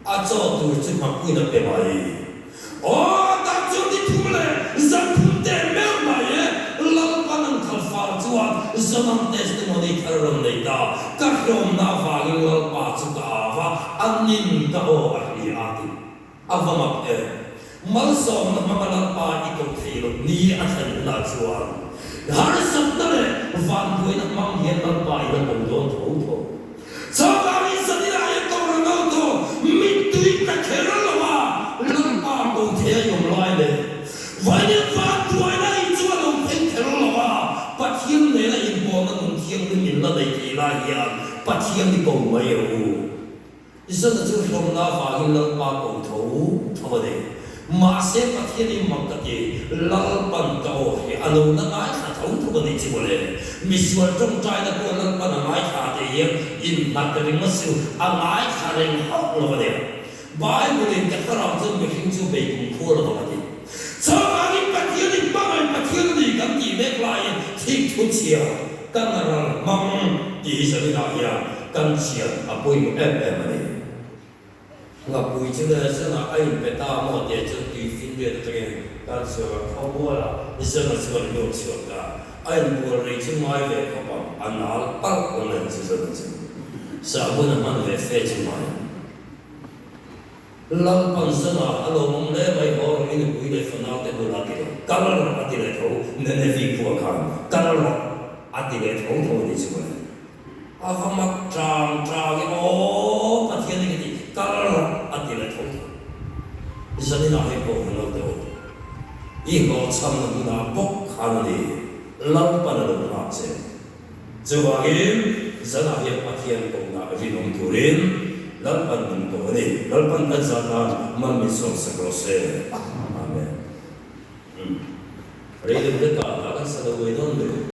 Speaker 1: A chaw tur chu hmapuiin a pe mai. Aw, tak chu ni thum leh zan thum teh meuh mai e, Lalpan an khalh far chuan Zoram testimony thar rawn nei ta. Ka hlawmna avangin Lalpa chu ka au a, a nin ka aw a hria a ti. A va mak em! Malsawmna hmanga Lalpa i koh thei loh ni a thlen hunah chuan harsatna leh vanduaina hmang hian Lalpa i la ko dawn tho tho. Chuvangin zaninah hian Kohhran hotu mittui tla kher lo a Lalpa ko thei a i awm lai leh Vaiin vanduaina hi chu a lo thleng kher lo a, Pathian nena inpawhna nun thianghlim in la nei thei lai hian Pathian i ko mai rawh u. Zana chu hlawmna avangin Lalpa ko tho tho a ni. Mahse Pathian i mak ka ti, Lalpan ka aw hi a lo la ngaithla tho tho a nih chu mawle. Misual tawngtaina pawh Lalpan a ngaithla tih hian innghat ringawt chu a ngaithla reng hauh lo a nia. Bible in ka thlarau chuan mihring chu bei kum khua lo vang a ti. Chuvangin Pathian in hmangaih Pathian a ni kan tih mek laiin thikthu chhia kan ral hmang tih hi zaninah hian kan chhiat a pawimawh em em a ni. Ngapui chu le zanah a inpe ta maw tih chuan tui finriat atangin kan chhuak a, khawmualah zana chuan lut chhuak ta. A inbual rei chu ngai ve khawp ang, a nal palh awm em chu zana chu. Sahbun a hman ve fe chu ngai ang. Lalpan zanah a lawmawm hle mai haw rawh i nupui leh fanaute bulah ti lo, kal rawh a ti leh tho, Nenevi khua khan kal rawh a ti leh tho tho a nih chu mawle. A va mak ṭang ṭang i aw Pathian hi ka ti, kal rawh a ti leh tho tho. Zaninah hei pawh ka naute aw. I hlawhchhamna hunah bawk khan a ni, Lalpan a lo nghak che. Chuvangin zanah hian Pathian kohna rinawm turin Lalpan min ko a ni. Lalpan kan zah tan mal min sawm sak rawh se. Amen. Rei deuh hlekah hla kan sa lo mai dawn le.